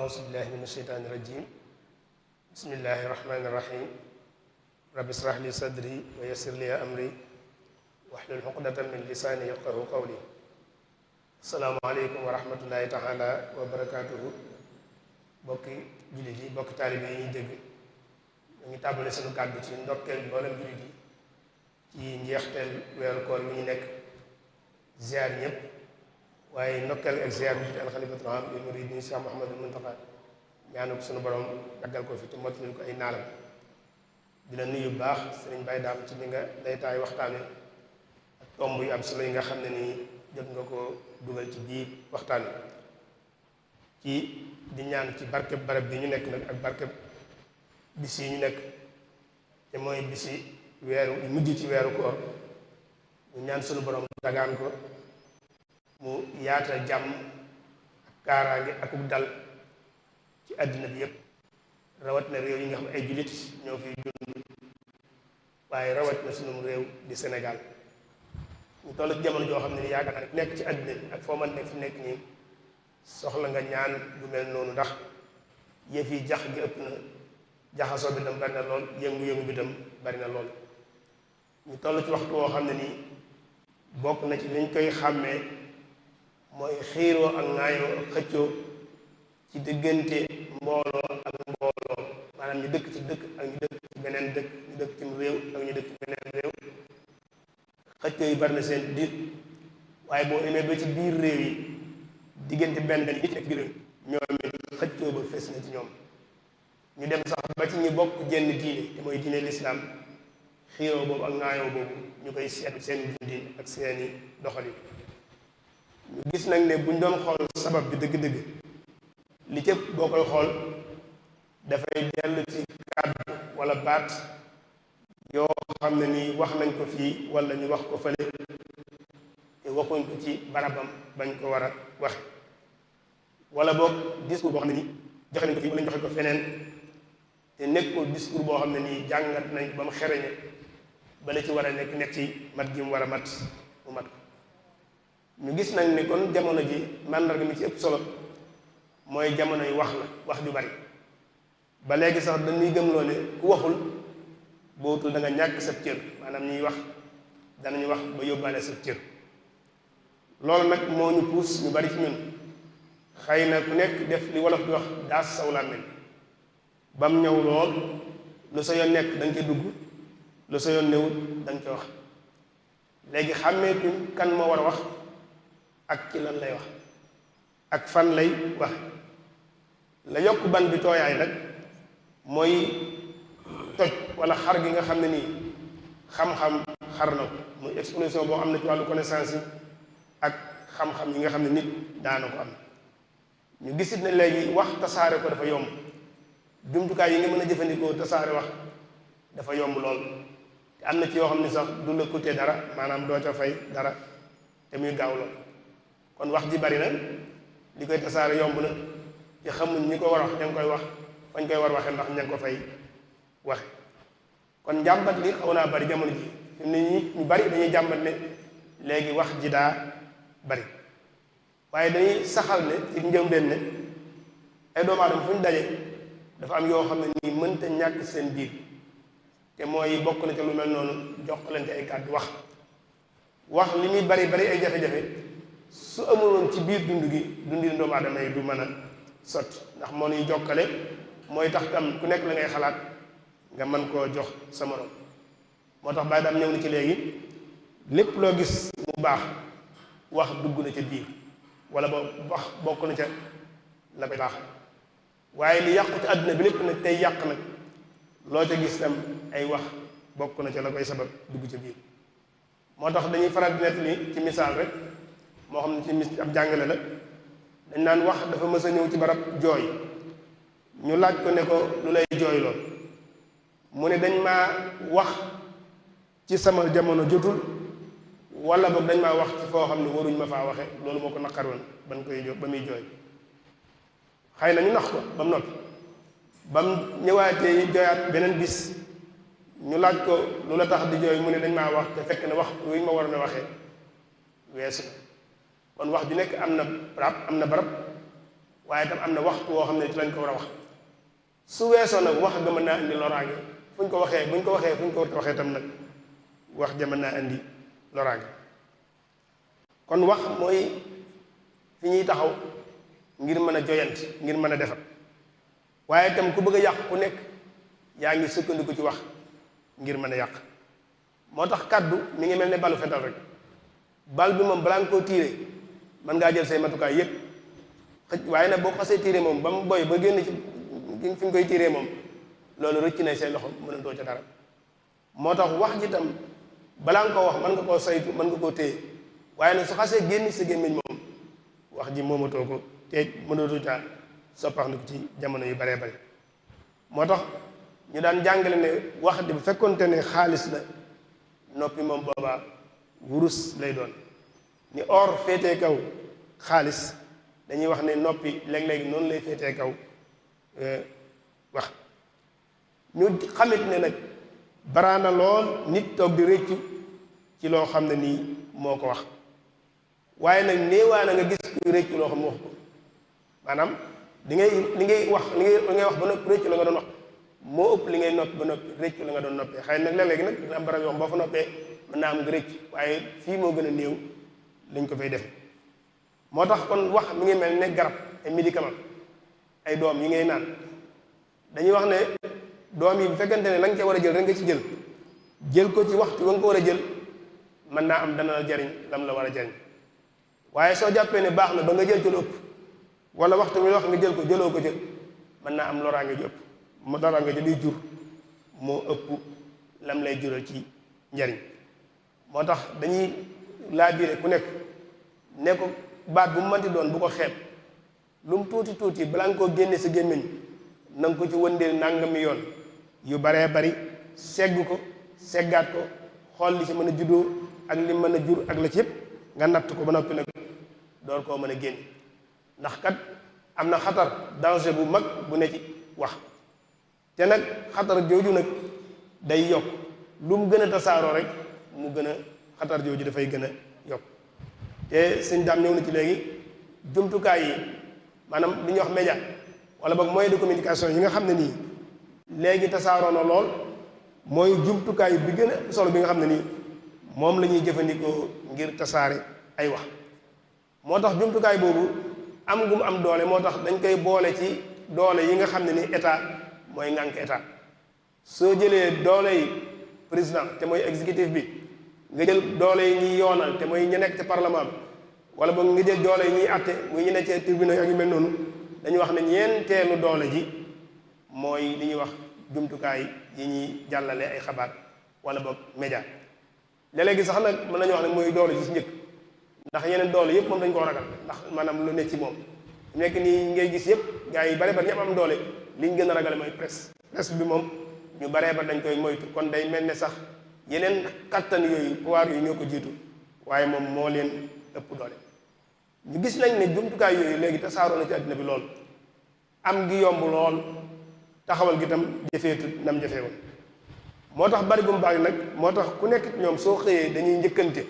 أعوذ بالله من الشيطان الرجيم بسم الله الرحمن الرحيم رب اشرح لي صدري ويسر لي أمري واحلل عقدة من لساني يفقهوا قولي السلام عليكم ورحمة الله تعالى وبركاته bokki jullit yi bokki taalibe yi ñuy dégg ñu ngi tàmbale sunu kàddu ci ndokkeel mboolem jullit yi ci njeexteel weeru koor bi ñu nekk ziar ñëpp waaye ndokkeel ak ziar bi ci alxalifatul aam li muriid Cheikh Mouhamadul Muntaqa ñaanu ko sunu borom daggal ko fi te mottali ko ay naalam di la nuyu bu baax sëriñ Baye Daam ci li nga laytaay waxtaane ak tomb yu am solo yi nga xam ne nii jot nga ko dugal ci biir waxtaan ci di ñaan ci barkeb barab bi ñu nekk nag ak barkeb bis yi ñu nekk te mooy bisi weeru mujj ci weeru koor ñu ñaan sunu borom dagaan ko mu yaatal jàmm ak kaaraange akuk dal ci àddina bi yépp rawat na réew yi nga xam ay jullit ñoo fi dund waaye rawat na sunu réew di Sénégal ñu toll ci jamono joo xam ne ni yaakaar naa nekk ci àddina bi ak foo mën nekk fi nekk nii soxla nga ñaan bu mel noonu ndax yëf yi jax gi ëpp na jaxasoo bi tam bari na lool yëngu-yëngu bi tam bari na lool ñu toll ci waxtu woo xam ne nii bokk na ci liñ koy xàmmee mooy xiiroo ak ŋaayoo ak xëccoo ci diggante mbooloo ak mbooloo maanaam ñu dëkk ci dëkk ak ñu dëkk ci beneen dëkk ñu dëkk ci réew ak ñu dëkk ci beneen réew xëccoo yi bari na seen biir waaye boo demee ba ci biir réew yi diggante benn benn it nekk biir ñoom it xëccoo ba fees na ci ñoom ñu dem sax ba ci ñi bokk jenn diine te mooy diine lislaam xiiroo boobu ak ŋaayoo boobu ñu koy seetlu seen dundin ak seeni doxalin ñu gis nag ne buñ doon xool sabab bi dëgg-dëgg li cëpp boo koy xool dafay dellu ci kàddu wala baat yoo xam ne nii wax nañ ko fii wala ñu wax ko fële te waxuñ ko ci barabam bañ ko war a waxe wala boog discours boo xam ne nii joxe nañ ko fii wala ñu joxe ko feneen te nekkul discours boo xam ne nii jàngat nañ ko ba mu xereñe ba la ci war a nekk ci mat gi mu war a mat mu mat ko ñu gis nañ ne kon jamono ji màndarga mi ci ëpp solo mooy jamono yi wax la wax ju bari ba léegi sax dañuy gëmloo ne ku waxul bootul da nga ñàkk sa cër maanaam ñuy wax danañu wax ba yóbbaale sa cër loolu nag moo ñu puus ñu bari ci ñun xëy na ku nekk def li wolof di wax daas saw làmmiñ ba mu ñëw lool lu sa yoon nekk da nga ca dugg lu sa yoon newut da nga ca wax léegi xàmmeetuñ kan moo war a wax ak ci lan lay wax ak fan lay wax la yokk ban bi tooyaay nag mooy toj wala xar gi nga xam ne nii xam-xam xar na ko muy explosion boo am na ci wàllu connaissance yi ak xam-xam yi nga xam ne nit daana ko am ñu gisit ne léegi wax tasaare ko dafa yomb jumtukaay yi nga mën a jëfandikoo tasaare wax dafa yomb lool te am na ci yoo xam ne sax du la coûter dara maanaam doo ca fay dara te muy gaaw lool kon wax ji bari na li koy tasaare yomb na te xamuñ ñi ko war a wax ña ngi koy wax fañ koy war waxe ndax ña ngi ko fay waxe kon njàmbat li xaw naa bari jamono ji fi mu ne ñu bari dañuy jàmbat ne léegi wax ji daa bari waaye dañuy saxal ne ci njëlbéen ne ay doomu aadama fu ñu daje dafa am yoo xam ne nii mënta ñàkk seen biir te mooy bokk na ca lu mel noonu jokkalante ay kàddu wax li muy bari bari ay jafe-jafe su amuloon ci biir dund gi dundin doomu aadama yi du mën a sotti ndax moo ñuy jokkale mooy tax tam ku nekk la ngay xalaat nga mën koo jox sa morom moo tax Baye Daam ñëw na ci léegi lépp loo gis mu baax wax dugg na ca biir wala ba wax bokk na ca la koy baax waaye li yàqu ci àdduna bi lépp nag tey yàq nag loo ca gis tam ay wax bokk na ca la koy sabab dugg ca biir moo tax dañuy faral di nettali ci misaal rek moo xam ne ci ab jàngale la dañ naan wax dafa mës a ñëw ci barab jooy ñu laaj ko ne ko lu lay jooy lool mu ne dañ maa wax ci sama jamono jotul wala boog dañ maa wax ci foo xam ne waruñ ma faa waxe loolu moo ko naqaroon ban koy ba muy jooy xëy na ñu nax ko ba mu noppi ba mu ñëwaatee jooyaat beneen bis ñu laaj ko lu la tax di jooy mu ne dañ maa wax te fekk ne wax wi ñu ma waroon a waxee weesu kon wax ju nekk am na barab waaye tam am na waxtu woo xam ne ci lañ ko war a wax su weesoo nag wax ga mën naa indi loraange buñ ko waxee fu ñu ko waxee tam nag wax ja mën naa indi loraange kon wax mooy fi ñuy taxaw ngir mën a joyanti ngir mën a defar waaye itam ku bëgg a yàq ku nekk yaa ngi sukkandiku ci wax ngir mën a yàq moo tax kàddu mi ngi mel ne balu fetal rek bal bi moom balaa nga koo tiire mën ngaa jël say matukaay yépp xëj waaye nag boo xasee tiire moom ba mu boy ba génn ci fi nga koy tiiree moom loolu rëcc na say loxo mënatoo ca dara moo tax wax ji tam balaa nga koo wax mën nga koo saytu mën nga koo téye waaye nag su xasee génn sa gémmiñ moom wax ji moomatoo ko te mënatoo caa soppaxndiku ci jamono yu baree bari moo tax ñu daan jàngale ne wax di bu fekkonte ne xaalis la noppi moom boobaa wurus lay doon ni or féetee kaw xaalis dañuy wax ne noppi léeg-léeg noonu lay féetee kaw wax ñu xamit ne nag baraana lool nit toog di réccu ci loo xam ne nii moo ko wax waaye nag néewaana nga gis kuy réccu loo xam ne wax ko maanaam li ngay wax ba noppi réccu la nga doon wax moo ëpp li ngay noppi ba noppi réccu la nga doon noppee xëy nag léeg-léegi nag dina am barab yoo xam boo fa noppee mën naa am nga réccu waaye fii moo gën a néew lañ ko fay defe moo tax kon wax mi ngi mel ne garab ay médicament ay doom yi ngay naan dañuy wax ne doom yi bu fekkente ne la nga ca war a jël rek nga ci jël ko ci waxtu wa nga ko war a jël mën naa am dana la jariñ lam la war a jariñ waaye soo jàppee ne baax na ba nga jël ci lu ëpp wala waxtu bi wax nga jël ko jëloo ko jël mën naa am loraange ju ëpp mu loraange ju luy jur moo ëpp lam lay jural ci njariñ moo tax dañuy laabiire ku nekk ne ko baat bu mu mënti doon bu ko xeeb lu mu tuuti tuuti balaa nga koo génne sa gémmiñ na nga ko ci wëndeel nangami yoon yu baree bari segg ko seggaat ko xool li ci mën a juddoo ak li mën a jur ak la ci yëpp nga natt ko ba noppi nag door koo mën a génne ndax kat am na xatar danger bu mag bu ne ci wax te nag xatar jooju nag day yokk lu mu gën a tasaaroo rek mu gën a xatar jooju dafay gën a yokk te sëñ daam ñëw na ci léegi jumtukaay yi maanaam li ñuy wax média wala boog moyen de communication yi nga xam ne nii léegi tasaaroo na lool mooy jumtukaay bi gën a solo bi nga xam ne nii moom la ñuy jëfandikoo ngir tasaare ay wax moo tax jumtukaay boobu am gu mu am doole moo tax dañ koy boole ci doole yi nga xam ne ni état mooy ŋànk état soo jëlee doole yi président te mooy exécutif bi nga jël doole yi ñuy yoonal te mooy ñu nekk ci parlement bi wala boog nga jël doole yi ñuy àtte muy ñu nekk ci tribunal ak yu mel noonu dañuy wax ne ñeenteelu doole ji mooy li ñuy wax jumtukaay yi ñuy jàllale ay xabaar wala boog média léeg-léegi sax nag mën nañu wax ne mooy doole ji ci njëkk ndax yeneen doole yëpp moom dañ koo ragal ndax maanaam lu ne ci moom nekk nii ngay gis yëpp gars yi bare bari ñëpp am doole li ñu gën a ragale mooy presse bi moom ñu baree ba dañ koy moytu kon day mel ne sax yeneen kattan yooyu pouvoir yooyu ñoo ko jiitu waaye moom moo leen ëpp doole ñu gis nañ ne jumtukaay yooyu léegi tasaaroo na ci àddina bi lool am gi yomb lool taxawal gi tam jafeetut nam jafee woon moo tax bari bu mu bari nag moo tax ku nekk ñoom soo xëyee dañuy njëkkante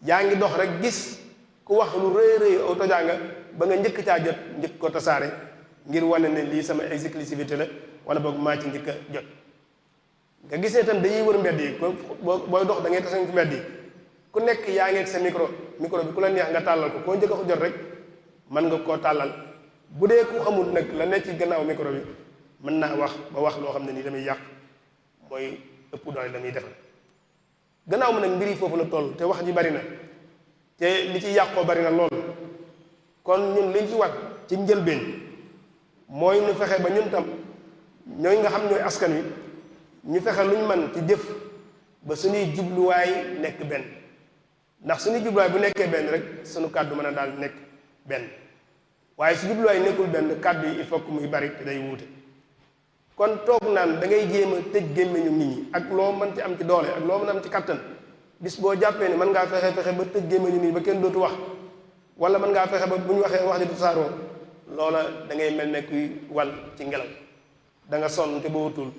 yaa ngi dox rek gis ku wax lu rëy rëy aw tojaanga ba nga njëkk caa jot njëkk ko tasaare ngir wane ne lii sama exclusivité la wala boog maa ci njëkk a jot nga gisee itam dañuy wër mbedd yi booy dox da ngay tase ci mbedd yi ku nekk yaa ngi ak sa micro bi ku la neex nga tàllal ko koo njëkk a jot rek mën nga koo tàllal bu dee ku xamul nag la nekk ci gannaaw micro bi mën naa wax ba wax loo xam ne nii damay yàq mooy ëpp doole la muy defal gannaaw ma nag mbir yi foofu la toll te wax ji bari na te li ci yàqoo bari na lool kon ñun liñ ci war ci njëlbeen mooy ñu fexe ba ñun tam ñooy nga xam ñooy askan wi ñu fexe luñ man ci jëf ba suñuy jubluwaay nekk benn ndax suñuy jubluwaay bu nekkee benn rek suñu kàddu mën a daal nekk benn waaye su jubluwaay nekkul benn kàddu yi il faut que muy bari te day wuute kon toog naan da ngay jéem a tëj gémmiñu nit ñi ak loo mën ci am ci doole ak loo mën a am ci kattan bis boo jàppee ne mën ngaa fexe ba tëj gémmiñu nit ñi ba kenn dootu wax wala mën ngaa fexe ba bu ñu waxee wax ji du tasaaroo loola da ngay mel ne kuy wal ci ngelaw da nga sonn te boo wutul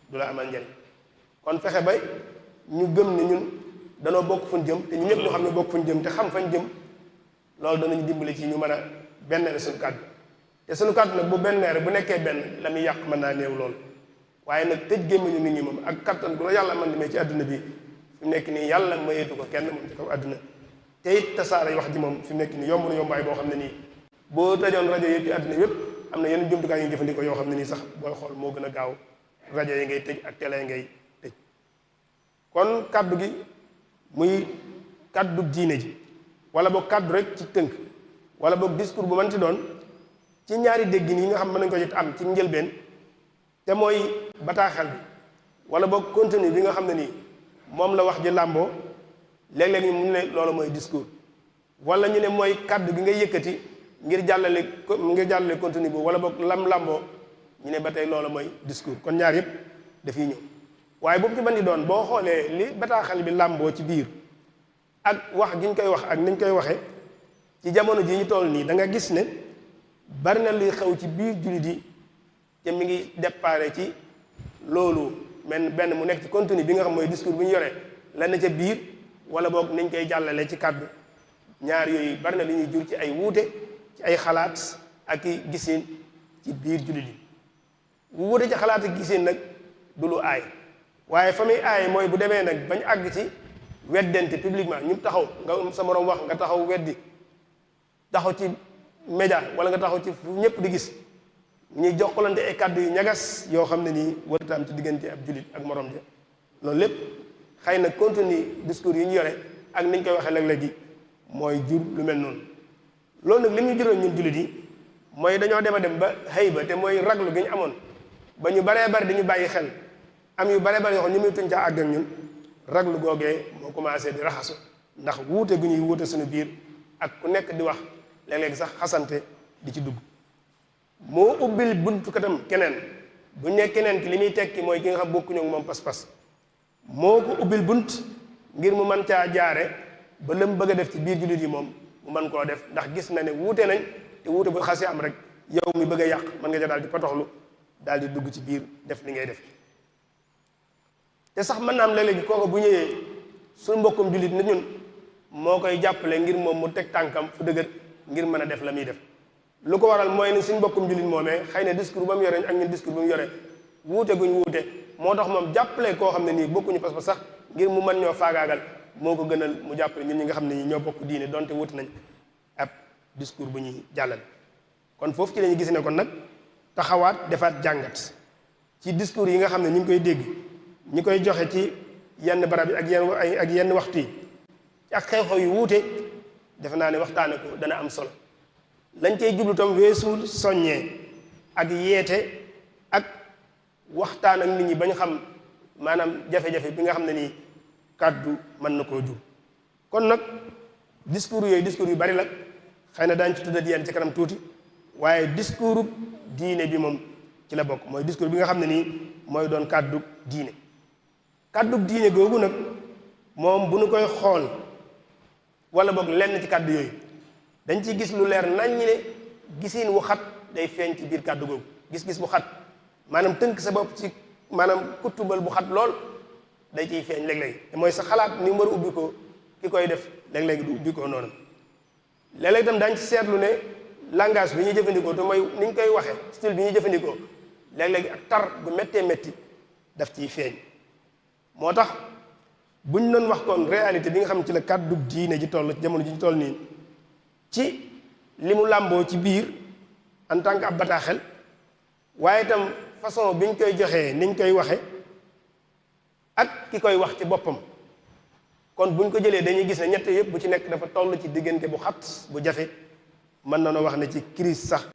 du la amal njariñ kon fexe ba ñu gëm ne ñun danoo bokk fuñ jëm te ñu ñëpp ñu xam ne bokk fuñ jëm te xam fañ jëm loolu danañu dimbali ci ñu mën a benn suñu kàddu te suñu kàddu nag bu benn rek bu nekkee benn la muy yàq mën naa néew lool waaye nag tëj gémmiñu nit ñi moom ak kattan bu la yàlla man di may ci àdduna bi fi mu nekk nii yàlla mayeetu ko kenn moom ci kaw àdduna te it tasaare wax ji moom fi mu nekk nii yomb na yombaay boo xam ne nii boo tëjoon rajo yëpp ci àdduna yëpp am na yenn jumtukaay yi jëfandikoo yoo xam ne nii sax booy xool moo gën a gaaw rajo yi ngay tëj ak télé yi ngay tëj kon kaddu gi muy kaddu diine ji wala boog kaddu rek ci tënk wala boog discours bu mën ci doon ci ñaari déggin yi nga xam mën nañu ko ci am ci njëlbeen te mooy bataaxal bi wala boog contenu bi nga xam ne nii moom la wax ji làmboo léeg-léeg ñu mu ne loolu mooy discours wala ñu ne mooy kaddu gi ngay yëkkati ngir jàllale contenu boobu wala boog lam làmboo ñu ne ba tey loolu mooy discours kon ñaar yëpp dafiy ñëw waaye boobu ci mën di doon boo xoolee li bataaxal bi làmboo ci biir ak wax gi ñu koy wax ak ni ñu koy waxee ci jamono ji ñu toll nii da nga gis ne bari na luy xew ci biir jullit yi te mi ngi déparé ci loolu benn mu nekk ci contenu bi nga xam mooy discours bi ñu yore la na ca biir wala boog niñ koy jàllale ci kàddu ñaar yooyu bari na li ñuy jur ci ay wuute ci ay xalaat ak i gisin ci biir jullit yi wuute ci xalaat ak gisin nag du lu aay waaye fa muy aay mooy bu demee nag bañ àgg ci weddente publiquement ñu taxaw nga sa moroom wax nga taxaw weddi taxaw ci média wala nga taxaw ci fu ñëpp di gis ñuy jokkalante ay kàddu yu ñagas yoo xam ne nii warata am ci diggante ab jullit ak morom ja loolu lépp xëy na contenu discours yi ñu yore ak niñ koy waxee léeg-léegi mooy jur lu mel noonu loolu nag li ñu juróon ñun jullit yi mooy dañoo dem a dem ba xëy ba te mooy raglu gi ñu amoon ba ñu baree bari dañu bàyyi xel am yu baree bari yoo xam ñu muy tuñ caa àgg ak ñun raglu googee moo commencé di raxasu ndax wuute gu ñuy wuute suñu biir ak ku nekk di wax léeg-léeg sax xasante di ci dugg moo ubbil buntu katam keneen bu ñu ne keneen ki li muy tekki mooy ki nga xam bokkuñu ak moom pas-pas moo ko ubbil bunt ngir mu mën caa jaare ba lam bëgg a def ci biir jullit yi moom mu mën koo def ndax gis na ne wuute nañ te wuute bu xasee am rek yow mi bëgg a yàq mën nga ca daal di potoxlu daal di dugg ci biir def li ngay def te sax mën naa am léeg-léegi kooku bu ñëwee suñu mbokkum jullit na ñun moo koy jàppale ngir moom mu teg tànkam fu dëgër ngir mën a def la muy def lu ko waral mooy ni suñ mbokkum jullit moomee xëy na discours ba mu yore ak ñun discours ba mu yore wuute guñ wuute moo tax moom jàppale koo xam ne nii bokkuñu pas-pas sax ngir mu mën ñoo faagaagal moo ko gënal mu jàppale ñun ñi nga xam ne ñoo bokk diine donte wuute nañ ab discours bu ñuy jàllal kon foofu ci lañu gis ne kon nag taxawaat defaat jàngat ci discours yi nga xam ne ñu ngi koy dégg ñi koy joxe ci yenn barab yi ak yenn waxtu yi ci ak xew-xew yu wuute defe naa ne waxtaane ko dana am solo lañ cay jublu tam weesuul soññee ak yeete ak waxtaan ak nit ñi bañ xam maanaam jafe-jafe bi nga xam ne nii kàddu mën na koo jur kon nag discours yu bari la xëy na daañu ci tuddat yenn ci kanam tuuti waaye discours diine bi moom ci la bokk mooy discours bi nga xam ne nii mooy doon kàddu diine kàddu diine googu nag moom bu nu koy xool wala boog lenn ci kàddu yooyu dañ ciy gis lu leer nañ ñi ne gisiin wu xat day feeñ ci biir kàddu googu gis-gis bu xat maanaam tënk sa bopp ci maanaam kutubal bu xat lool day ciy feeñ léeg-léeg te mooy sa xalaat ni mu war a ubbi ko ki koy def léeg-léeg du ubbi ko noonu léeg-léeg itam daañu ci seetlu ne langage bi ñuy jëfandikoo te mooy ni ñu koy waxee style bi ñuy jëfandikoo léeg-léeg ak tar bu méttee métti daf ciy feeñ moo tax buñ doon wax kon réalité bi nga xam ci la kàddu diine ji toll ci jamono ji ñu toll nii ci li mu làmboo ci biir en tant que ab bataaxel waaye itam façon bi ñu koy joxee ni ñu koy waxe ak ki koy wax ci boppam kon buñ ko jëlee dañuy gis ne ñett yëpp bu ci nekk dafa toll ci diggante bu xat bu jafe mën na noo wax ne ci crise sax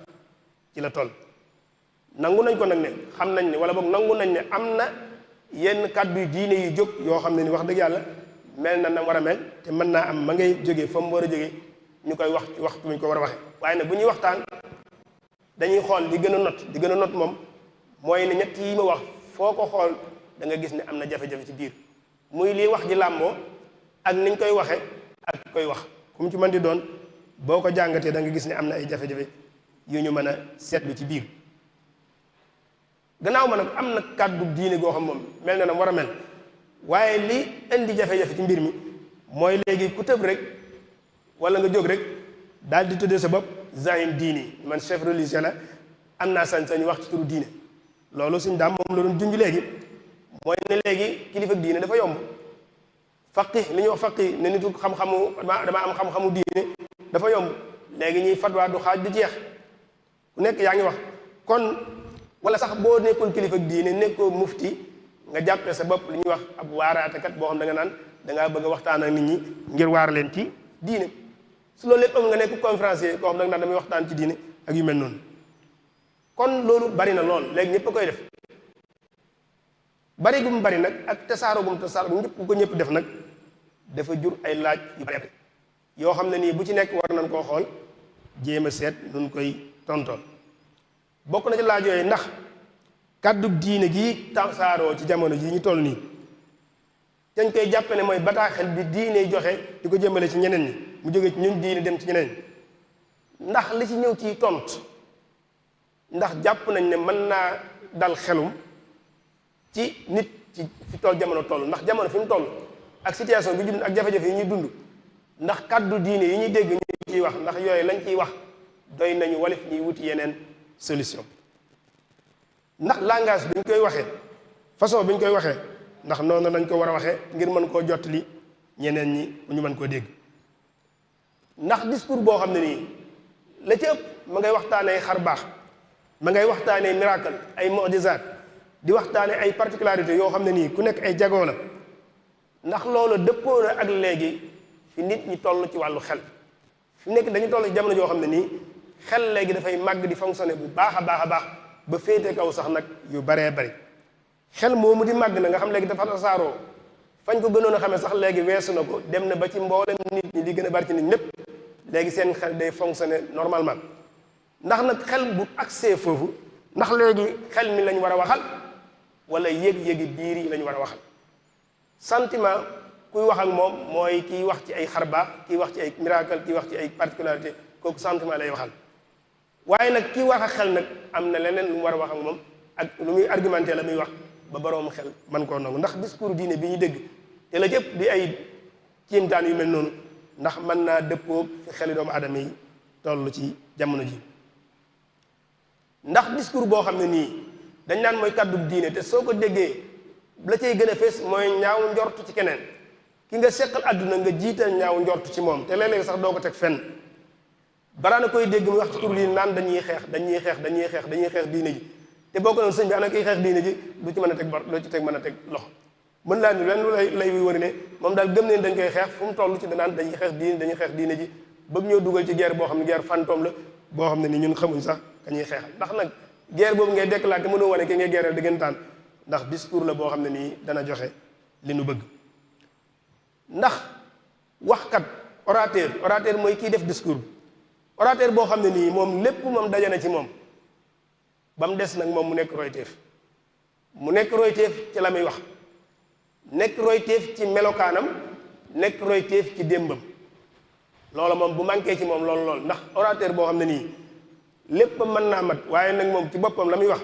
ci la toll nangu nañ ko nag ne xam nañ ne wala boog nangu nañ ne am na yenn kàddu yu diine yu jóg yoo xam ne ni wax dëgg yàlla mel na war a mel te mën naa am ma ngay jógee fa mu war a jógee ñu koy wax ci waxtu ñu ko war a waxe waaye nag bu ñuy waxtaan dañuy xool di gën a not moom mooy ne ñett yi ma wax foo ko xool da nga gis ne am na jafe-jafe ci biir muy lii wax ji làmboo ak niñ koy waxe ak ki koy wax ku mu ci mën di doon boo ko jàngatee da nga gis ne am na ay jafe-jafe yu ñu mën a seetlu ci biir gannaaw ma nag am na kàddu diine goo xam moom mel na na war a mel waaye li indi jafe-jafe ci mbir mi mooy léegi ku tëb rek wala nga jóg rek daal di tuddee sa bopp zaim diini man chef religieux la am naa sañ-sañ wax ci turu diine loolu suñ daam moom la doon junj léegi mooy ne léegi kilifa diine dafa yomb faqi li ñuy wax faqi ne nitu xam-xamu dama am xam-xamu diine dafa yomb léegi ñuy fatwa du xaaj du jeex ku nekk yaa ngi wax kon wala sax boo nekkoon kilifa diine nekkoo mufti nga jàppee sa bopp li ñuy wax ab waaraatekat boo xam da nga naan dangaa bëgg a waxtaan ak nit ñi ngir waar leen ci diine su loolu lépp am nga nekk conférencier koo xam da nga naan damay waxtaan ci diine ak yu mel noonu kon loolu bari na lool léegi ñëpp a koy def bari gum bari nag ak tasaaro ñëpp ko ñëpp def nag dafa jur ay laaj yu bari yoo xam ne nii bu ci nekk war nañ koo xool jéem a seet nun koy tontoon bokk na ci laaj yooyu ndax kàddu diine gi tasaaroo ci jamono ji ñu toll nii dañ koy jàppe ne mooy bataaxel bi diine joxe di ko jëmale ci ñeneen ñi mu jóge ci ñun diine dem ci ñeneen ñi ndax li ci ñëw ci tont ndax jàpp nañ ne mën naa dal xelum ci nit ci fi toll jamono toll ndax jamono fi mu toll ak situation bi ñu dund ak jafe-jafe yi ñuy dund ndax kàddu diine yi ñuy dégg ñu ciy wax ndax yooyu lañ ciy wax doy nañu walif ñuy wuti yeneen solution ndax langage bi ñu koy waxee façon bi ñu koy waxee ndax noonu lañ ko war a waxee ngir mën koo jottali ñeneen ñi ñu mën koo dégg ndax discours boo xam ne nii la ci ëpp ma ngay waxtaanee xar baax ma ngay waxtaanee miracle ay mu'jizaat di waxtaanee ay particularités yoo xam ne nii ku nekk ay jagoo la ndax loolu dëppoo na ak léegi fi nit ñi toll ci wàllu xel fi nekk dañu toll ci jamono joo xam ne nii xel léegi dafay màgg di fonctionner bu baax a baax a baax ba féete kaw sax nag yu baree bari xel moomu di màgg na nga xam léegi dafa tasaaroo fañ ko gënoon a xamee sax léegi weesu na ko dem na ba ci mboolem nit ñi li gën a bari ci nit ñépp léegi seen xel day fonctionner normalement ndax nag xel bu accès foofu ndax léegi xel mi lañ war a waxal wala yëg-yëgi biir yi lañ war a waxal sentiment kuy wax ak moom mooy kiy wax ci ay xarbaax kiy wax ci ay miracle kiy wax ci ay particularité kooku sentiment lay waxal waaye nag kiy wax ak xel nag am na leneen lu mu war a wax ak moom ak lu muy argumenté la muy wax ba boroom xel man koo nangu ndax discours diine bi ñu dégg te la jëpp di ay kiimtaan yu mel noonu ndax mën naa dëppoo fi xeli doomu aadama yi toll ci jamono ji ndax discours boo xam ne nii dañ naan mooy kàddu diine te soo ko déggee la cay gën a fees mooy ñaaw njortu ci keneen ki nga seqal àdduna nga jiital ñaaw njortu ci moom te léeg-léeg sax doo ko teg fenn balaa na koy dégg mu wax ci tur diine naan dañuy xeex diine ji te boo ko doon sëñ bi ana kiy xeex diine ji du ci mën a teg bor doo ci teg mën a teg loxo mën laa ni len lu lay wëri ne moom daal gëm neen dañ koy xeex fu mu toll ci danaan dañuy xeex diine ji bëgg ñoo dugal ci guerre boo xam ne guerre fantôme la boo xam ne ni ñun xamuñ sax ka ñuy xeexal ndax nag guerre boobu ngay déclaré te mënoo wane ki ngay guerreel dëggantaan ndax discours la boo xam ne nii dana joxe li nu bëgg ndax waxkat orateur mooy kiy def discours orateur boo xam ne nii moom lépp moom daje na ci moom ba mu des nag moom mu nekk royteef ci la muy wax nekk royteef ci melokaanam nekk royteef ci démbam loola moom bu manqué ci moom lool ndax orateur boo xam ne nii lépp mën naa mat waaye nag moom ci boppam la muy wax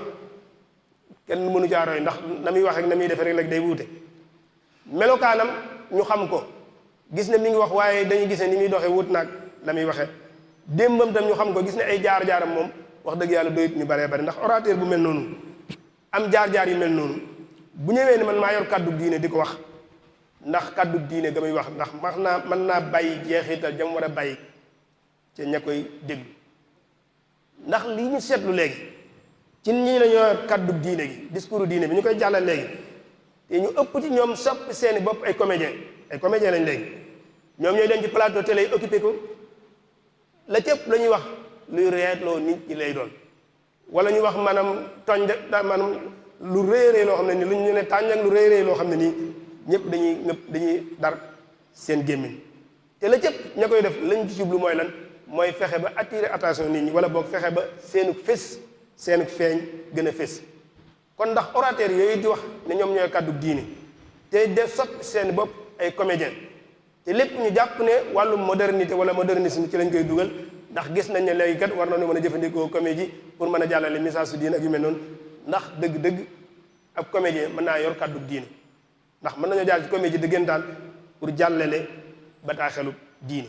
kenn mënu caa roy ndax na muy wax ak na muy defee rek day wuute melokaanam ñu xam ko gis ne mi ngi wax waaye dañuy gis ne ni muy doxee wut naag la muy waxee démbam tam ñu xam ko gis ne ay jaar-jaaram moom wax dëgg yàlla doyut ñu baree bari ndax orateur bu mel noonu am jaar-jaar yu mel noonu bu ñëwee ne man maa yor kàddu diine di ko wax ndax kàddu diine ga muy wax ndax mën naa bàyyi jeexital jam war a bàyyi ca ña koy déglu ndax li ñu seetlu léegi ci ñi la ñoo yor kàddu diine gi discours diine bi ñu koy jàllal léegi te ñu ëpp ci ñoom sopp seeni bopp ay comédien lañ léegi ñoom ñooy dem ci plateau télé yi occupé ko la cëpp la ñuy wax luy reetloo nit ñi lay doon wala ñu wax maanaam maanaam lu réy loo xam ne nii lu ñu ne tànjang lu réy loo xam ne nii ñëpp dañuy dar seen gémmiñ te la cëpp ña koy def lañ ci jublu mooy lan mooy fexe ba attirer attention nit ñi wala boog fexe ba seenug fés seenug feeñ gën a fés kon ndax orateur yooyu di wax ne ñoom ñooy kàddu diine te def sot seen bopp ay comédien te lépp ñu jàpp ne wàllu modernité wala modernisme ci lañ koy dugal ndax gis nañ ne léegi kat war nañu mën a jëfandikoo comédie pour mën a jàllale message su diine ak yu mel noonu ndax dëgg-dëgg ab comédien mën naa yor kàddu diine ndax mën nañoo jàll ci comédie dëggantaan pour jàllale bataaxelu diine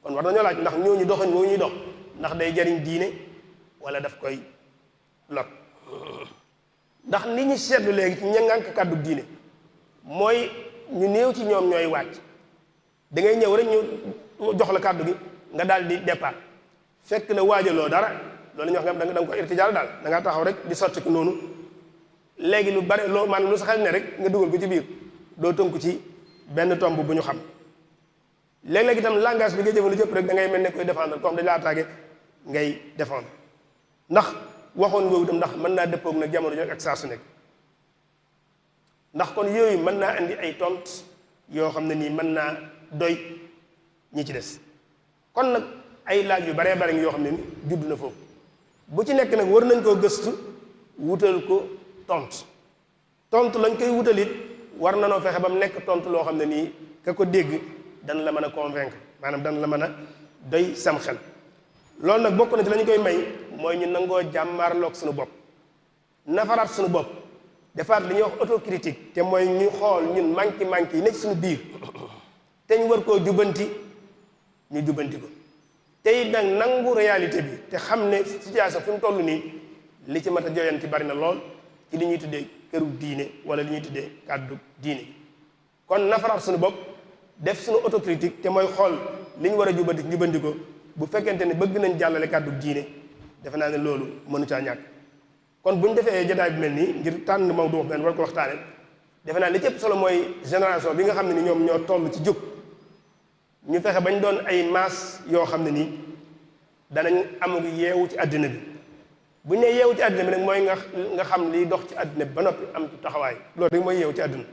kon war nañoo laaj ndax ñooñu doxañ woo ñuy dox ndax day jariñ diine wala daf koy lot ndax li ñu seetlu léegi ci ñangànk kàddu diine mooy ñu néew ci ñoom ñooy wàcc da ngay ñëw rek ñu jox la kàddu gi nga daal di départ fekk na waajaloo dara loolu ñu wax nga da nga ko irtijaal daal da ngaa taxaw rek di sotti ko noonu léegi lu bare loo maanaam lu sa xel ne rek nga dugal ko ci biir doo tënku ci benn tomb bu ñu xam léeg-léeg itam langage bi ngay jëfandikoo jëpp rek da ngay mel ne koy défendre comme dañ laa attaqué ngay défendre ndax waxoon ngoogu itam ndax mën naa dëppoog nag jamono ji ak saa su nekk ndax kon yooyu mën naa indi ay tont yoo xam ne nii mën naa doy ñi ci des kon nag ay laaj yu baree bare yoo xam ne ni judd na foofu bu ci nekk nag war nañ koo gëstu wutal ko tontu lañ koy wutal it war na noo fexe ba mu nekk tontu loo xam ne nii ka ko dégg dana la mën a convaincre maanaam dana la mën a doy sam xel loolu nag bokk na ci la ñu koy may mooy ñu nangoo jàmmaarloog suñu bopp nafaraat suñu bopp defaat li ñuy wax autocritique te mooy ñu xool ñun manki yi nekk suñu biir te ñu war koo jubanti ñu jubanti ko tey nag nangu réalité bi te xam ne situation fi mu toll nii li ci mat a joyanti bari na lool ci li ñuy tuddee këru diine wala li ñuy tuddee kàddu diine kon nafaraat suñu bopp def suñu autocritique te mooy xool li ñu war a jubanti ko bu fekkente ne bëgg nañ jàllale kàddu diine defe naa ne loolu mënu caa ñàkk kon bu ñu defee jotaay bi mel nii ngir tànn mawdu benn war ko waxtaane defe naa li ci ëpp solo mooy génération bi nga xam ne ni ñoom ñoo toll ci jóg ñu fexe bañ doon ay maas yoo xam ne nii danañ amug yeewu ci àddina bi bu ñu nee yeewu ci àddina bi nag mooy nga xam liy dox ci àddina bi ba noppi am ci taxawaay loolu rek mooy yeewu ci àddina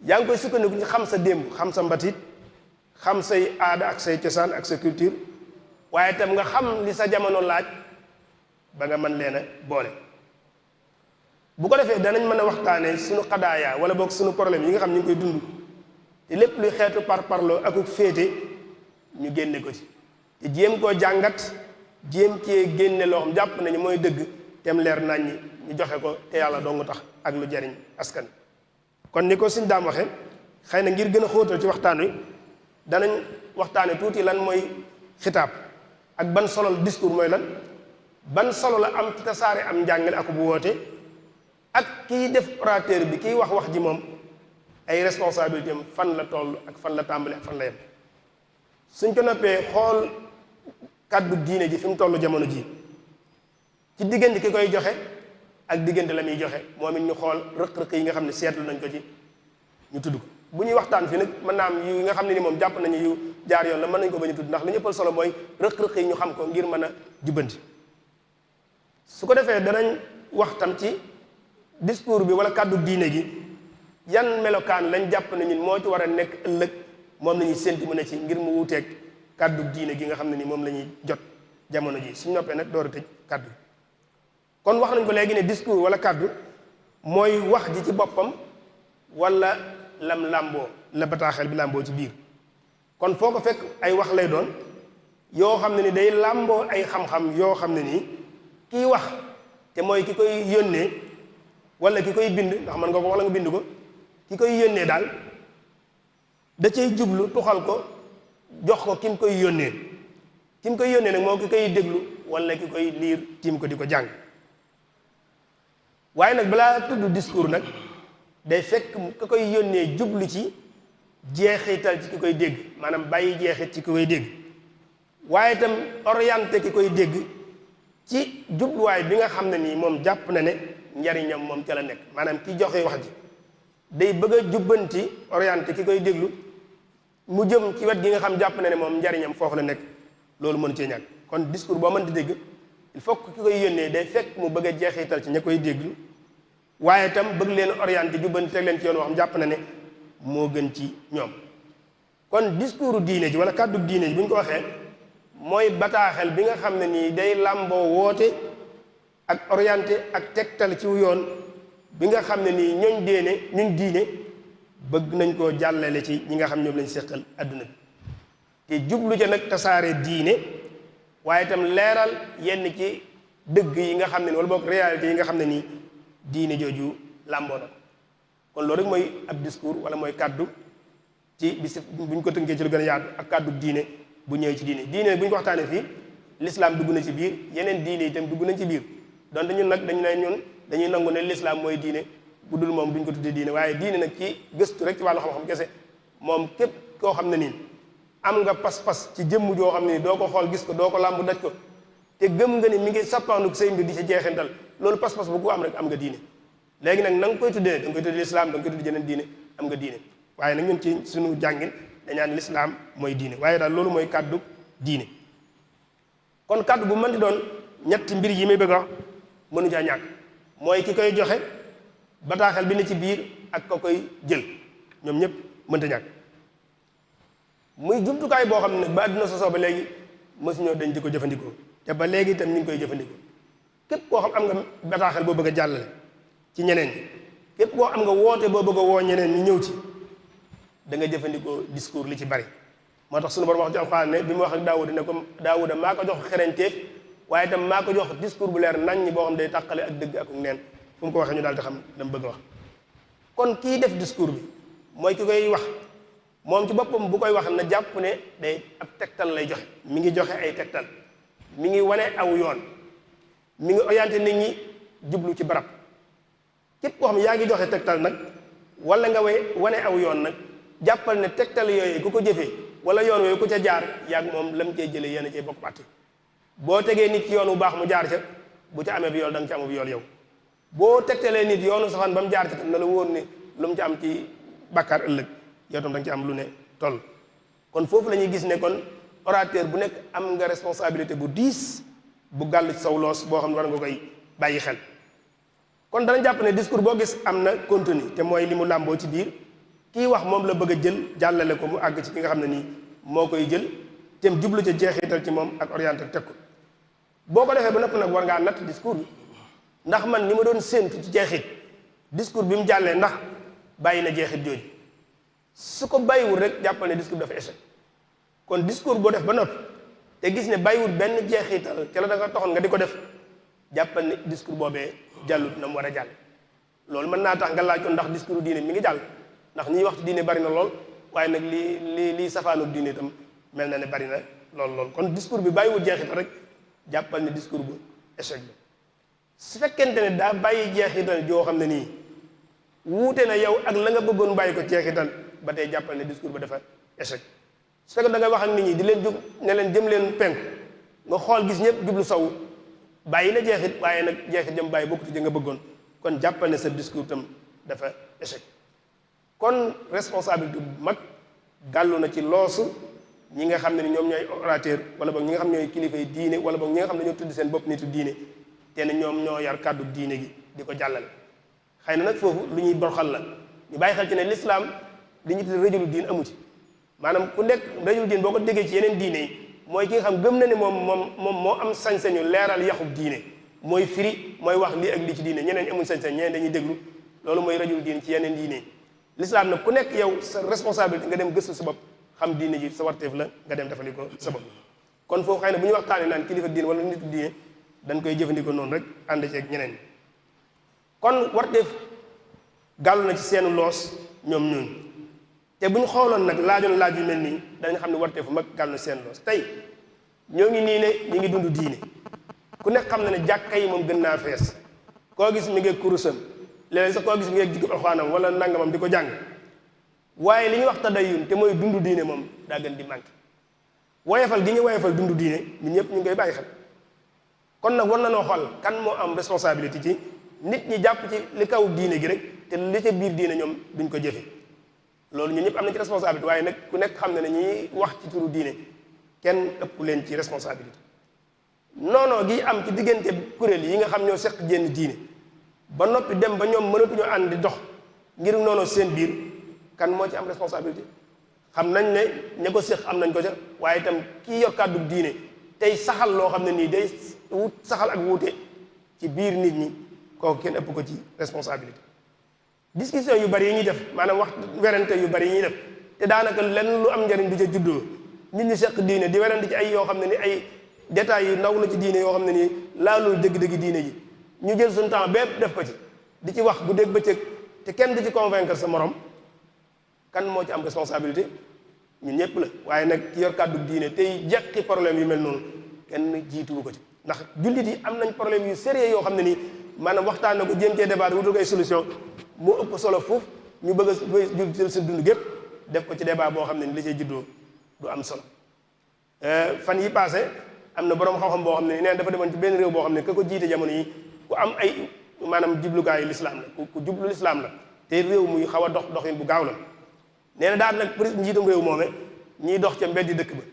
yaa ngi koy sukkandiku ci xam sa démb xam sa mbatit xam say aada ak say cosaan ak sa culture waaye itam nga xam li sa jamono laaj ba nga mën leen a boole bu ko defee danañ mën a waxtaanee suñu xadaaya wala boog suñu problème yi nga xam ñu ngi koy dund te lépp luy xeetu parparloo akuk féete ñu génne ko ci te jéem koo jàngat jéem cee génne loo xam jàpp nañu mooy dëgg tem leer nañ ñi ñu joxe ko te yàlla dong tax ak lu jariñ askan kon ni ko suñ daam waxe xëy na ngir gën a xóotal ci waxtaan wi danañ waxtaane tuuti lan mooy xitaab ak ban solo la discours mooy lan ban solo la am ci tasaare am njàngale ak bu woote ak kiy def orateur bi kiy wax ji moom ay responsabilité am fan la toll ak fan la tàmbali ak fan la yem suñ ko noppee xool kàddu diine ji fi mu toll jamono ji ci diggante ki koy joxe ak diggante la muy joxe moom it ñu xool rëq-rëq yi nga xam ne seetlu nañ ko ci ñu tudd ko bu ñuy waxtaan fii nag mën naa am yu nga xam ne ni moom jàpp nañu yu jaar yoon la mën nañ ko bañ a tudd ndax li ñu ëppal solo mooy rëq-rëq yi ñu xam ko ngir mën a jubbanti su ko defee danañ waxtam ci discours bi wala kàddu diine gi yan melokaan lañ jàpp ne ñun moo ci war a nekk ëllëg moom la ñuy séntu mu ne ci ngir mu wuuteeg kàddu diine gi nga xam ne ni moom la ñuy jot jamono ji suñ noppee nag door a tëj kàddu kon wax nañ ko léegi ne discours wala kàddu mooy wax ji ci boppam wala lam làmboo la bataaxel bi làmboo ci biir kon foo ko fekk ay wax lay doon yoo xam ne ni day làmboo ay xam-xam yoo xam ne nii kiy wax te mooy ki koy yónnee wala ki koy bind ndax mën nga ko wala nga bind ko ki koy yónnee daal da cay jublu tuxal ko jox ko ki mu koy yónnee ki mu koy yónnee nag moo ki koy déglu wala ki koy liir tiim ko di ko jàng waaye nag balaa tudd discours nag day fekk ki koy yónnee jublu ci jeexital ci ki koy dégg maanaam bàyyi jeexit ci ki koy dégg waaye itam orienté ki koy dégg ci jubluwaay bi nga xam ne nii moom jàpp na ne njariñam moom ca la nekk maanaam ki joxe wax ji day bëgg a jubbanti orienté ki koy déglu mu jëm ci wet gi nga xam jàpp na ne moom njariñam foofu la nekk loolu mënu cee ñàkk kon discours boo mën di dégg il faut que ki koy yónnee day fekk mu bëgg a jeexital ci ña koy déglu waaye itam bëgg leen orienté jubbanti teg leen ci yoon woo xam jàpp na ne moo gën ci ñoom kon discours diine ji wala kàddu diine ji bu ñu ko waxee mooy bataaxel bi nga xam ne nii day làmboo woote ak orienté ak tegtal ci yoon bi nga xam ne nii ñun diine bëgg nañ koo jàllale ci ñi nga xam ñoom lañ séqal adduna bi te jublu ca nag tasaare diine waaye itam leeral yenn ci dëgg yi nga xam ne ni wala boog réalité yi nga xam ne nii diine jooju làmboo na kon loolu rek mooy ab discours wala mooy kàddu ci bi si bu ñu ko tënkee ci lu gën a yaatu ak kàddu diine bu ñëwee ci diine bu ñu ko waxtaanee fii l'islam dugg na ci biir yeneen diine itam dugg nañ ci biir donte ñun nag dañuy nangu ne l'islam mooy diine bu dul moom duñ ko tuddee diine waaye diine nag ci gëstu rek ci wàllu xam-xam kese moom képp koo xam ne nii am nga pas-pas ci jëmm joo xam ne nii doo ko xool gis ko doo ko làmb daj ko te gëm nga ni mi ngi sappaandu say mbir di ci jeexintal loolu pas-pas bu ko am rek am nga diine léegi nag na nga koy tuddee da nga koy tuddee l'islam da nga koy tuddee jeneen diine am nga diine waaye nag ñun ci suñu jàngin dañaan l'islam mooy diine waaye daal loolu mooy kàddu diine kon kàddu bu mën di doon ñetti mbir yi may bëgg a wax mënu caa ñàkk mooy ki koy joxe bataaxel bi ne ci biir ak ko koy jël ñoom ñëpp mënta ñàkk muy jumtukaay boo xam ne nag ba àdduna sosoo ba léegi mësuñoo dañ di ko jëfandikoo te ba léegi itam ñu ngi koy jëfandikoo képp koo xam am nga bataaxel boo bëgg a jàllale ci ñeneen ñi képp koo am nga woote boo bëgg a woo ñeneen ñi ñëw ci da nga jëfandikoo discours li ci bari moo tax suñu borom wax ci Alxuraan ne bi mu wax ak Daawuda ne ko Daawuda maa ko jox xereñteef waaye itam maa ko jox discours bu leer nañ ñi boo xam day tàqale ak dëgg ak neen fu mu ko waxee ñu daal di xam dama bëgg a wax kon kii def discours bi mooy ki koy wax moom ci boppam bu koy wax na jàpp ne day ab tegtal lay joxe mi ngi joxe ay tegtal mi ngi wane aw yoon mi ngi orienté nit ñi jublu ci barab képp koo xam yaa ngi joxe tegtal nag wala nga wane aw yoon nag jàppal ne tegtal yooyu ku ko jëfee wala yoon yooyu ku ca jaar yaag moom lam cee jëlee yéen a cee bokk parti boo tegee nit ci yoon wu baax mu jaar ca bu ca amee bi yool da nga ci amu bi yool yow boo tegtalee nit yoonu safaan ba mu jaar ca tam na la wóor ni lu mu ci am ci bàkkaar ëllëg yow tam da nga ci am lu ne toll kon foofu la ñuy gis ne kon orateur bu nekk am nga responsabilité bu diis bu gàll ci saw loos boo xam ne war nga koy bàyyi xel kon dana jàpp ne discours boo gis am na contenu te mooy li mu làmboo ci biir kii wax moom la bëgg a jël jàllale ko mu àgg ci ki nga xam ne nii moo koy jël tem jublu ca jeexital ci moom ak orienté teg ko boo ko defee ba nopp nag war ngaa natt discours bi ndax man ni ma doon séentu ci jeexit discours bi mu jàllee ndax bàyyi na jeexit jooju su ko bàyyiwul rek jàppal ne discours dafa échec kon discours boo def ba noppi te gis ne bàyyiwul benn jeexital ca la da nga taxoon nga di ko def jàppal ne discours boobee jàllut na mu war a jàll loolu mën naa tax nga laaj ko ndax discours diine mi ngi jàll ndax ñiy wax ci diine bari na lool waaye nag lii safaanu diine itam mel na ne bari na lool kon discours bi bàyyiwul jeexital rek jàppal ne discours bu échec bi su fekkente ne daa bàyyi jeexital joo xam ne nii wuute na yow ak la nga bëggoon bàyyi ko jeexital ba tey jàppal ne discours ba dafa échec su fekkee da ngay wax ak nit ñi di leen jub ne leen jëm leen penku nga xool gis ñëpp jublu saw bàyyi na jeexit waaye nag jeexit jëm bàyyi bokkut ci nga bëggoon kon jàppal ne sa discours tam dafa échec kon responsabilité bu mag gàllu na ci loosu ñi nga xam ne ni ñoom ñooy orateur wala boog ñi nga xam ñooy kilifay diine wala boog ñi nga xam ne ñoo tudd seen bopp nitu diine te ne ñoom ñoo yar kàddu diine gi di ko jàllale xëy na nag foofu lu ñuy borxal la ñu bàyyi xel ci ne l'islam li ñu tudd rajulu diin amu ci maanaam ku nekk rajulu diin boo ko déggee ci yeneen diine yi mooy ki nga xam gëm na ne moom moo am sañ-sañu leeral yaxub diine mooy firi mooy wax lii ak lii ci diine ñeneen amuñ sañ-sañ ñeneen dañuy déglu loolu mooy rajulu diin ci yeneen diine yi l'islam nag ku nekk yow sa responsabilité nga dem gëstu sa bopp xam diine ji sa warteef la nga dem defali ko sa bopp kon foofu xëy na bu ñu waxtaanee naan kilifa diine wala nitu diine dañ koy jëfandikoo noonu rek ànd ceeg ñeneen ñi kon warteef gàllu na ci seenu loos ñoom ñooñu te bu ñu xooloon nag laajoon laaj yu mel nii danañ xam ne warteefu mag gàllu na seen loos tey ñoo ngi nii ne ñu ngi dund diine ku nekk xam na ne jàkka yi moom gën naa fees koo gis mi ngi kurusam léeg-léeg sax koo gis mi ngi jikko alxuraanam wala nangamam di ko jàng waaye li ñuy wax tadayun te mooy dund diine moom daa gën di manqué woyefal gi ñu woyefal dund diine ñun ñëpp ñu ngi koy bàyyi xel kon nag war na noo xool kan moo am responsabilité ci nit ñi jàpp ci li kaw diine gi rek te li ca biir diine ñoom duñ ko jëfe loolu ñun ñëpp am na ci responsabilité waaye nag ku nekk xam ne ne ñiy wax ci turu diine kenn ëpp leen ci responsabilité noonoo gi am ci diggante kuréel yi nga xam ñoo seq jenn diine ba noppi dem ba ñoom mënatuñoo ànd di dox ngir noonoo seen biir kan moo ci am responsabilité xam nañ ne ña ko séq am nañ ko ca waaye itam kii yor kàddu diine tey saxal loo xam ne nii day saxal ak wuute ci biir nit ñi kooku kenn ëpp ko ci responsabilité discussion yu bari yi ñuy def maanaam wax werante yu bari yi ñuy def te daanaka lenn lu am njariñ du ca juddoo nit ñi seq diine di werante ci ay yoo xam ne ni ay détails yu ndaw la ci diine yoo xam ne nii laalul dëgg-dëgg diine ji ñu jël suñu temps bépp def ko ci di ci wax bu dégg bëccëg te kenn du ci convaincre sa morom kan moo ci am responsabilité ñun ñëpp la waaye nag ki yor kàddu diine tey jeqi problème yu mel noonu kenn jiituwu ko ci ndax jullit yi am nañ problème yu sérieux yoo xam ne nii maanaam waxtaan na ko jéem cee débat wutul ay solution moo ëpp solo foofu ñu bëgg a jël seen dund gépp def ko ci débat boo xam ne ni li cay juddoo du am solo fan yi passé am na boroom xam-xam boo xam ne nee dafa demoon ci benn réew boo xam ne ka ko jiite jamono yi ku am ay maanaam jublukaayu lislaam la ku jublu lislaam la te réew muy xaw a doxin bu gaaw la nee na daal nag njiitum réew moome ñiy dox ca mbeddi dëkk ba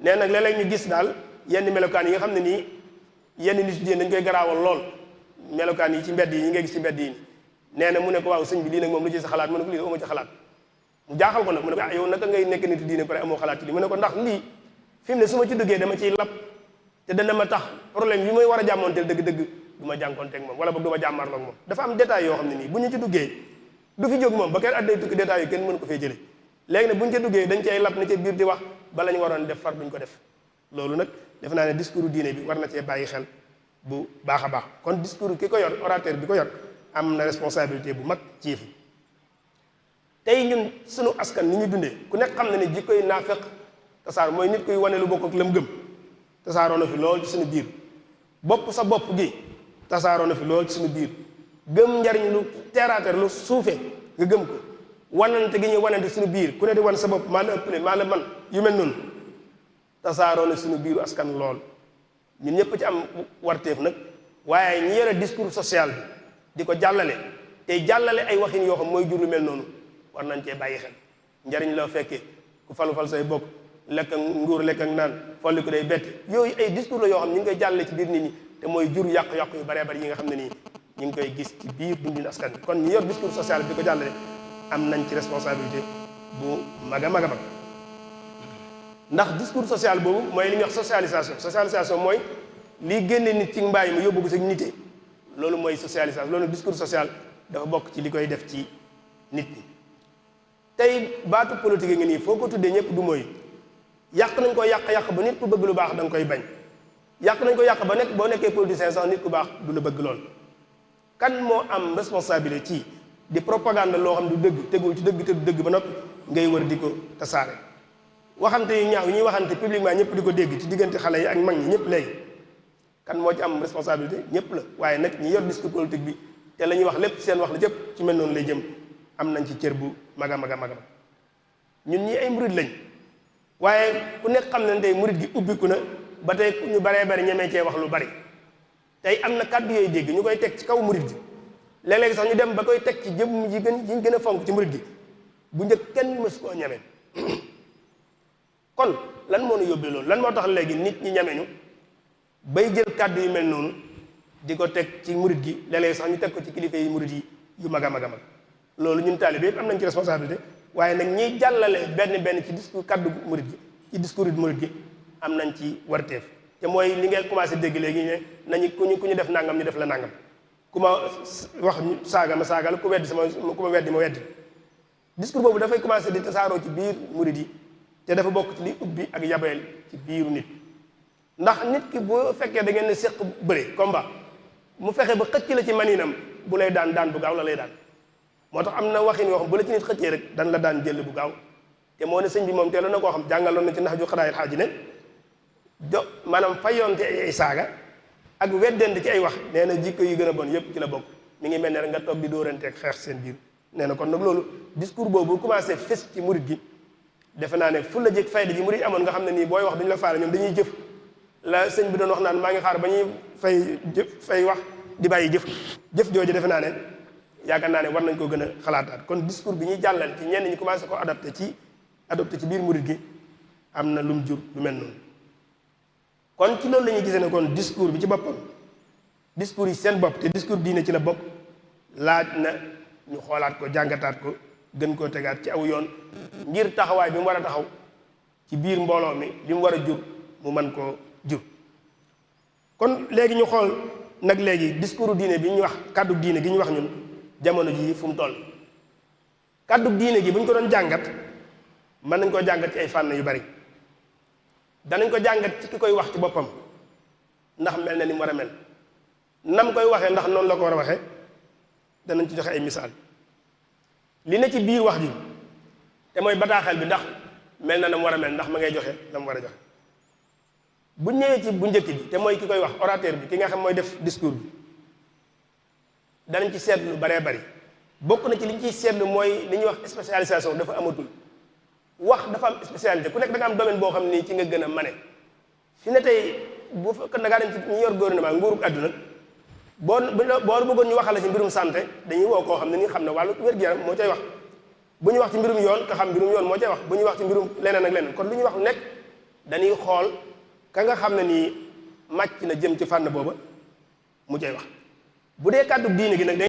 nee nag léeg-léeg ñu gis daal yenn melokaan yi nga xam ne nii yenn nit yi dañ koy garaawal lool melokaan yi ci mbedd yi ñi ngay gis ci mbedd yi nee na mu ne ko waaw sëñ bi lii nag moom lu ci sa xalaat mu ne ko lii amoo ci xalaat mu jaaxal ko nag mu ne ko yow naka ngay nekk nit diine pare amoo xalaat ci lii mu ne ko ndax lii fi mu ne su ma ci duggee dama ciy lap te dana ma tax problème yi may war a jàmmoonteel dëgg-dëgg du ma jànkoonteeg moom wala boog du ma jàmmarloog moom dafa am détail yoo xam ne nii bu ñu ci duggee du fi jóg moom ba kenn adday tukki détails yi kenn mënu ko fee jële léegi nag bu ñu ca duggee dañ cay lap ne ca biir di wax ba la ñu waroon def far duñ ko def loolu nag def naa ne discours diine bi war na cee bàyyi xel bu baax a baax kon discours ki ko yor orateur bi ko yor am na responsabilité bu mag ci yëf yi tey ñun sunu askan ni ñu dundee ku nekk xam na ne jikkoy naafeq tasaar mooy nit kuy wane lu bokk ak lam gëm tasaaroo na fi lool ci suñu biir bopp sa bopp gi tasaaroo na fi lool ci suñu biir gëm njariñ lu terre-à-terre lu suufee nga gëm ko wanante gi ñuy wanante suñu biir ku ne di wan sa bopp maa la ëppale maa la man yu mel noonu tasaaroo na suñu biiru askan lool ñun ñëpp ci am warteef nag waaye ñi yore discours social bi di ko jàllale tey jàllale ay waxin yoo xam mooy jur lu mel noonu war nañ cee bàyyi xel njariñ loo fekkee ku falu-fal say bokk lekk ak nguur lekk ak naan folli ko day bett yooyu ay discours la yoo xam ñu ngi koy jàllale ci biir nit ñi te mooy jur yàqu-yàqu yu baree bari yi nga xam ne nii ñu ngi koy gis ci biir dundin askan bi kon ñi yor discours social bi di ko jàllale am nañ ci responsabilité bu mag a mag a mag ndax discours social boobu mooy li ñuy wax socialisation mooy liy génne nit ci mbaay mu yóbbu ko sa nité loolu mooy socialisation loolu discours social dafa bokk ci li koy def ci nit ñi tey baatu politique ngi nii foo ko tuddee ñëpp du mooy yàq nañ ko yàq ba nit ku bëgg lu baax da nga koy bañ yàq nañ ko yàq ba nekk boo nekkee politicien sax nit ku baax du la bëgg lool kan moo am responsabilité ci di propagande loo xam du dëgg tegul ci dëgg te du dëgg ba noppi ngay wër di ko tasaare waxante yu ñaaw yi ñuy waxante publiquement ñëpp di ko dégg ci diggante xale yi ak mag ñi ñëpp léegi kan moo ci am responsabilité ñëpp la waaye nag ñi yor discours politique bi te la ñuy wax lépp seen wax la jëpp ci mel noonu lay jëm am nañ ci cër bu mag a mag a mag ñun ñi ay murid lañ waaye ku nekk xam ne tey murid gi ubbiku na ba tey ñu baree bari ñemee cee wax lu bari tey am na kàddu yooyu dégg ñu koy teg ci kaw murid gi léeg-léeg sax ñu dem ba koy teg ci jëm yi gën a fonk ci murid gi bu njëkk kenn mësu koo ñeme kon lan moo nu yóbbee loolu lan moo tax léegi nit ñi ñameñu bay jël kàddu yu mel noonu di ko teg ci murid gi léeg-léeg sax ñu teg ko ci kilifa yi murid yi yu mag a mag a mag loolu ñun taalibe yëpp am nañ ci responsabilité waaye nag ñiy jàllale benn ci discours kàddu murid gi ci discours yi murid gi am nañ ci warteef te mooy li ngay commencé dégg léegi ne nañu ku ñu def nangam ñu def la nangam ku ma wax saaga ma saagal ku weddi ku ma weddi ma weddi discours boobu dafay commencé di tasaaroo ci biir murid yi te dafa bokk ci li ubbi ak yabeel ci biiru nit ndax nit ki boo fekkee da ngeen ne séq bëre combat mu fexe ba xëcc la ci maninam bu lay daan bu gaaw la lay daan moo tax am na waxin yoo xam bu la ci nit xëccee rek dan la daan jël bu gaaw te moo ne sëñ bi moom teeloon na koo xam jàngaloon na ci nax ju xadaayil xaaji ne maanaam fayoonte ay saaga ak weddente ci ay wax nee na jikko yu gën a bon yépp ci la bokk mi ngi mel ne rek nga toog di dóoranteeg xeex seen biir nee na kon nag loolu discours boobu commencé fes ci murid gi defe naa ne fu la jëkk fayda ji murid amoon nga xam ne nii booy wax duñu la faale ñoom dañuy jëf la sëñ bi doon wax naan maa ngi xaar ba ñuy fay wax di bàyyi jëf jooju defe naa ne yaakaar naa ne war nañ koo gën a xalaataat kon discours bi ñuy jàllal ci ñenn ñi commencé ko adopté ci biir murid gi am na lu mu jur lu mel noonu kon ci loolu la ñuy gisee ne kon discours bi ci boppam discours yi seen bopp te discours diine ci la bokk laaj na ñu xoolaat ko jàngataat ko gën koo tegaat ci aw yoon ngir taxawaay bi mu war a taxaw ci biir mbooloo mi li mu war a jur mu mën koo jur kon léegi ñu xool nag léegi discours diine bi ñu wax kàddu diine gi ñu wax ñun jamono jii fu mu toll kàddu diine gi bu ñu ko doon jàngat mën nañ koo jàngat ci ay fànn yu bari danañ ko jàngat ci ki koy wax ci boppam ndax mel na ni mu war a mel nam koy waxee ndax noonu la ko war a waxee danañ ci joxe ay misaal li ne ci biir wax ji te mooy bataaxel bi ndax mel na mu war a mel ndax ma ngay joxe la mu war a joxe bu ñëwee ci bu njëkk bi te mooy ki koy wax orateur bi ki nga xam mooy def discours bi danañ ci seetlu lu baree bari bokk na ci li ñu ciy seetlu mooy li ñuy wax spécialisation dafa amatul wax dafa am spécialité ku nekk da nga am domaine boo xam ni ci nga gën a mane fi ne tey bu fekkoon da ngaa dem ci ñi yor gouvernement nguurug àdduna boo bëggoon ñu waxal la ci mbirum santé dañuy woo koo xam ne ni xam ne wàllu wér-gu-yaram moo cay wax bu ñuy wax ci mbirum yoon ka xam mbirum yoon moo cay wax bu ñuy wax ci mbirum leneen ak leneen kon lu ñuy wax nekk dañuy xool ka nga xam ne nii màcc na jëm ci fànn booba mu cay wax bu dee kàddu diine gi nag